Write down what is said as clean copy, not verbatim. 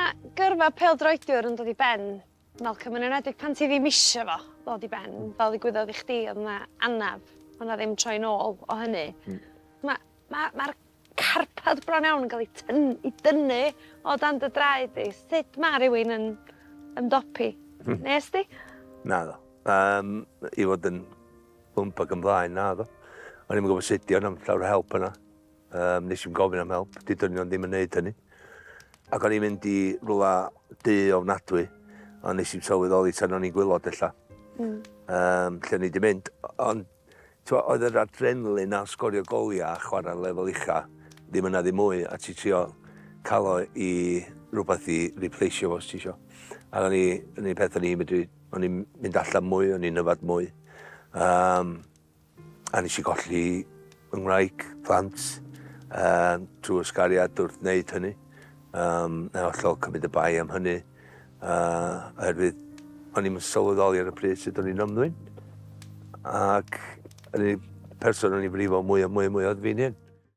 Mae gyrfa pêl-droediwr yn dod i ben, Malcolm, yn enwedig pan ti ddim eisiau fo ddod i ben, fel ddigwyddodd i chdi, oedd yna anaf, oedd yna ddim troi nôl o hynny. Mae'r ma, ma carpad bron iawn yn cael ei, tyn, ei dynnu o dan dy draed di. Sut mae rhywun yn ymdopi? Nes di? Naddo. Um, I fod yn plwmp ac ymlaen, naddo. O'n i'm yn gwybod sut i, o'n i'm llawer o help yna. Um, nes i'm gofyn am help, di dynion ddim yn neud hynny. Ac o'n i'n mynd i rwla du ofnadwy, ond nes i'm sylweddoli tan o'n i'n gwylod ella. Um, lle o'n i wedi mynd. Ond t'mo, oedd yr adrenalin a sgorio goliau a chwarae lefel ucha ddim yna ddim mwy, a ti trio cael o i rhywbeth i replaceio fo os ti isio. A o'n i, o'n i'n peth o'n i'n medru, o'n i'n mynd allan mwy, o'n i'n yfad mwy. Um, A nes i golli fy ngwraig, plant, um, trwy ysgariad wrth wneud hynny. Um, na hollol cymryd y bai am hynny, uh, oherwydd o'n i'n sylweddoli ar y pryd sut o'n i'n ymddwyn. Ac yr unig person o'n i'n brifo mwy a mwy a mwy oedd fi'n hun.